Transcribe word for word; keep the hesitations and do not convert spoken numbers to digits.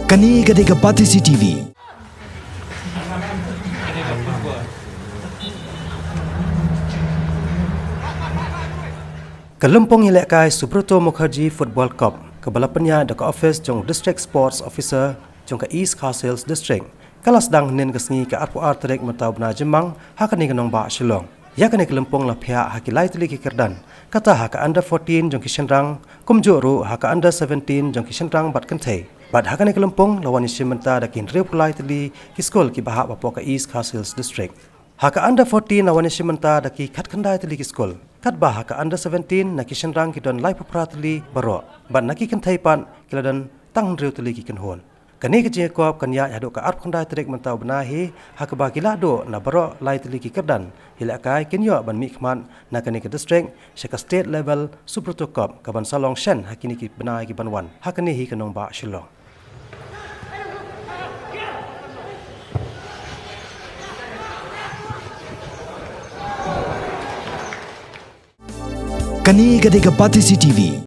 Kane ka dei ka Batesi T V. Ka lympung ïalehkai Subroto Mukherjee Football Cup, kaba la pynïaid da ka office jong District Sports Officer jong ka East Khasi Hills District, ka la sdang hynnin ka sngi ka arphew ar tarik mynta u bnai Jymmang, ha kane ka nongbah Shillong. Ïa kane ka lympung la phiah ha ki lai tylli ki kyrdan, kata ha ka under fourteen jong ki shynrang, kumjuh ruh ha ka under seventeen jong ki shynrang bad kynthei. Bad ha kane ka lympung la wan ïashim bynta da ki hynriewphew lai tylli ki skul kiba hap hapoh ka East Khasi Hills District. Ha ka under fourteen la wan ïashim bynta da ki khatkhyndai tylli ki skul, katba ha ka under seventeen na ki shynrang ki don laiphew phra tylli baroh, bad na ki kynthei pat ki la don tang hynriew tylli ki kynhun. Kane ka jingïakop kan ïaid haduh ka arphew khyndai tarik mynta u bnai hi, ha kaba ki la duh na baroh lai tylli ki kyrdan ïalehkai kin ïoh ban mihkhmat na kane ka district sha ka state level Subroto Cup, kaban sa long shen ha kine ki bnai kiban wan ha kane hi ka nongbah Shillong. Kane ka dei ka Batesi T V.